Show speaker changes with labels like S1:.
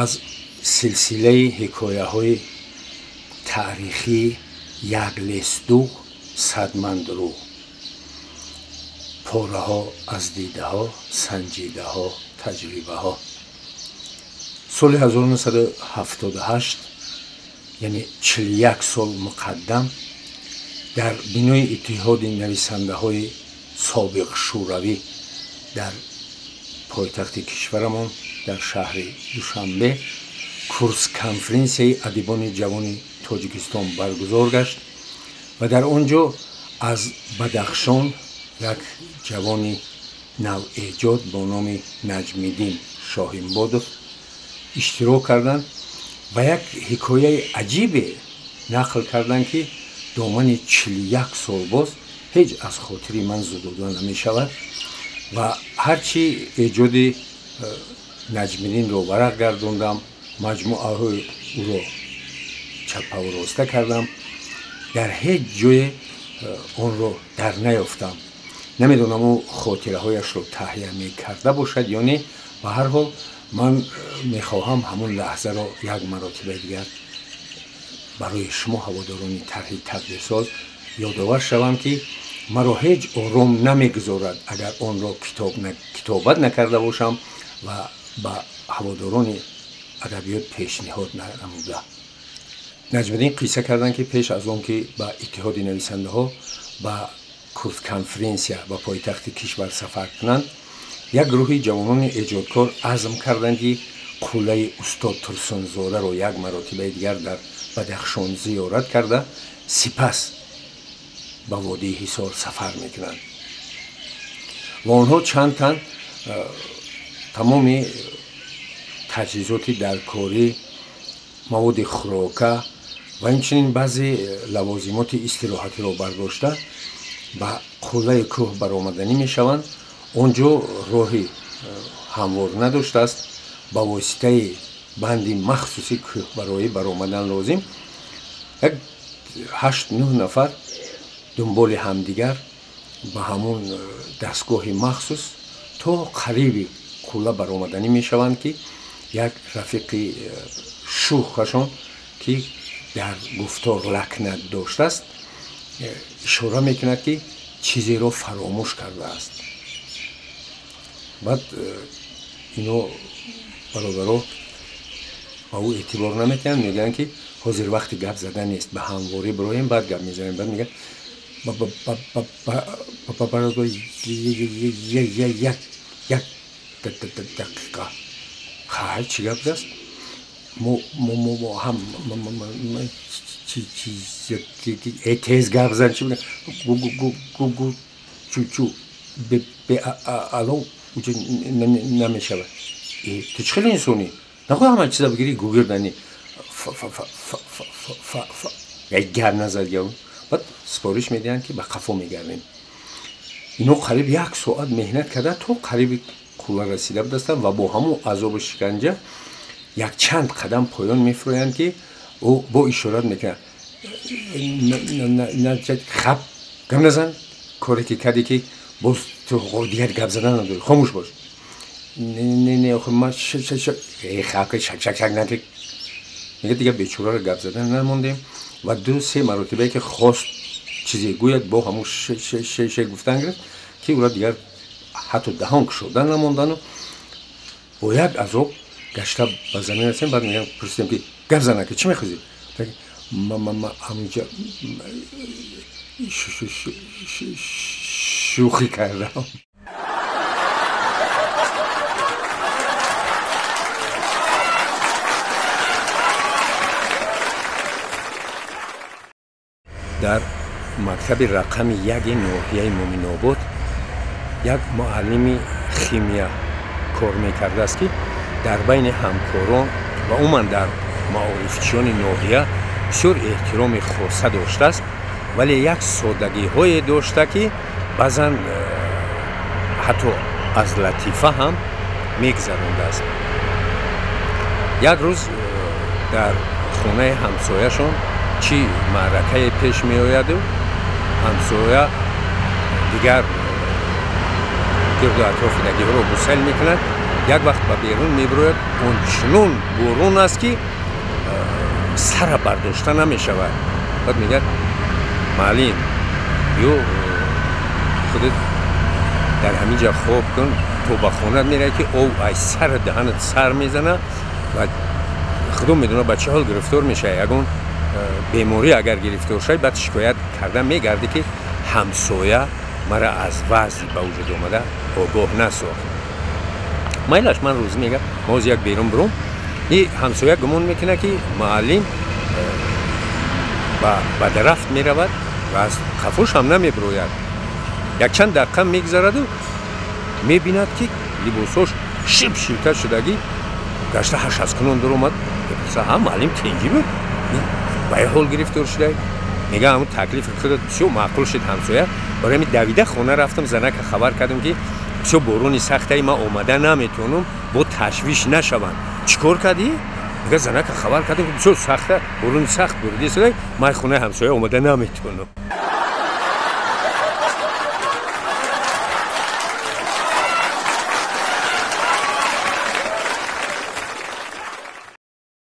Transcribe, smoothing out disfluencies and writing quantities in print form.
S1: Аз силсилаи ҳикояҳои таърихии як лесдуғ садман дурӯғ, пораҳо аз дидаҳо, санҷидаҳо, таҷрибаҳо. Соли 1978, яъне 41 сол муқаддам, дар бинои Иттиҳоди нависандаҳои собиқ Шӯравӣ дар пойтахти кишварамон дар шаҳри Душанбе курс-конференсияи адибони ҷавони Тоҷикистон баргузор гашт ва дар он ҷо аз Бадахшон як ҷавони навэҷод бо номи Наҷмиддин Шоҳимбодов иштирок карданд ва як ҳикояи аҷибе нақл карданд, ки домани 41 сол боз ҳеҷ аз хотири ман зудуда намешавад ва ҳарчи эҷоди Наҷмиддинро варақ гардондам, маҷмӯаҳои ӯро чаппаву роста кардам, дар ҳеҷ ҷое онро дар наёфтам. Намедонам ӯ хотираҳояшро таҳия мекарда бошад ё не. Ба ҳар ҳол ман мехоҳам ҳамон лаҳзаро як маротибаи дигар барои шумо ҳаводорони тарҳи тақдирсоз ёдовар шавам, ки маро ҳеҷ ором намегузорад агар онро китобат накарда бошам ва ба ҳаводорони адабиёт пешниҳод намуда. Наҷмиддин қисса карданд, ки пеш аз он ки ба Иттиҳоди нависандаҳо ба курс-конференсия ба пойтахти кишвар сафар кунанд, як гурӯҳи ҷавонони эҷодкор азм карданд, ки қуллаи устод Турсунзодаро як маротибаи дигар дар Бадахшон зиёрат карда, сипас ба водии Ҳисор сафар мекунанд. Ва онҳо чанд тан тамоми таҷҳизоти даркорӣ, маводи хӯрока ва инчунин баъзе лавозимоти истироҳатиро бардошта ба қуллаи кӯҳ баромаданӣ мешаванд. Он ҷо роҳи ҳамвор надоштааст, ба воситаи банди махсуси кӯҳбароӣ баромадан лозим. Як 8-9 нафар дунболи ҳамдигар ба ҳамон дастгоҳи махсус то қариби қулла баромаданӣ мешаванд, ки як рафиқи шӯхашон, ки дар гуфтор лакнат доштааст, ишора мекунад, ки чизеро фаромӯш кардааст. Баъд ино бародаро ба ӯ эътибор наметиҳанд, мегӯянд, ки ҳозир вақти гап задан нест, ба ҳамворӣ бироем, баъд гап мезанем. Баъд мегӯяд: бародар, як дақиқа. Хай, чӣ гап аст? Мо ҳам тез гап зан, чӣ гу чу алон уҷа намешавад. Ту чӣ хеле инсонӣ? Нахоҳ ҳама чиза бигирӣ гугирдани гап назад. Баъд супориш медиҳанд, ки ба қафо мегардем. Ино қариб як соат меҳнат карда то қариби қулла расида будастанд ва бо ҳамон азобу шиканҷа якчанд қадам поён мефурӯянд, ки ӯ бо ишорат мекунад: хаб, гап назан, коре ки кардӣ, ки боз ту дигар гап задан надорӣ, хомӯш бош. Не, не, охир ман хаб, шак шак шак наки. Мега, дигар бечораро гап задан намондем ва 2-3 маротибае ки хост чизе гӯяд, бо ҳамон ше гуфтан гирифт, ки ӯра дигар ҳатто даҳон кушода намондану бо як азоб гашта ба замин расем. Баъд мегӯям, пурсидем, ки гап зана, ки чӣ мехоҳӣ? Ма ҳаминҷа шӯхӣ кардам. Дар мактаби рақами 1 ноҳияи Муминобод як муаллими химия кор мекардааст, ки дар байни ҳамкорон ва умуман дар маорифчиёни ноҳия бисёр эҳтироми хоса доштааст, вале як содагиҳое дошта, ки баъзан ҳатто аз латифа ҳам мегузарондааст. Як рӯз дар хонаи ҳамсояшон чӣ маъракае пеш меояду ҳамсоя дигар гирду атрофи дагиҳоро гусел мекунад. Як вақт ба берун мебирояд, ончунон борон аст, ки сара бардошта намешавад. Баъд мегӯяд: «Муаллим, ё худат дар ҳамин ҷа хоб кун, то ба хонат меравӣ, ки об аз сара даҳанат сар мезана ва худо медонад, ба чӣ ҳол гирифтор мешавӣ. Ягон беморӣ агар гирифтор шавӣ, баъд шикоят карда мегардӣ, ки ҳамсоя мара аз вазъи ба вуҷуд омада огоҳ насохт». «Майлаш, ман рӯзӣ», мега, «ма ҳозир як берун буром». И ҳамсоя гумон мекунад, ки муаллим ба дарафт меравад ва аз қафош ҳам намебирояд. Якчанд дақиқа мегузараду мебинад, ки либосош шиб шилта шудагӣ, гашта ҳашазкунон дуромад. Мепурса: «Ҳа, муаллим, тинҷӣ буд, ба ин ҳол гирифтор шудай?» Мега: «Ҳамун таклифи худат бисёр маъқул шуд, ҳамсоя, барои ҳамин давида хона рафтам, занака хабар кардам, ки бисёр борони сахтаи, ман омада наметавонам, бо ташвиш нашаванд». «Чӣ кор кардӣ?» Мега: «Занака хабар кардам, ки бисёр сахта, борони сахт борида, ман хонаи ҳамсоя омада наметавонам».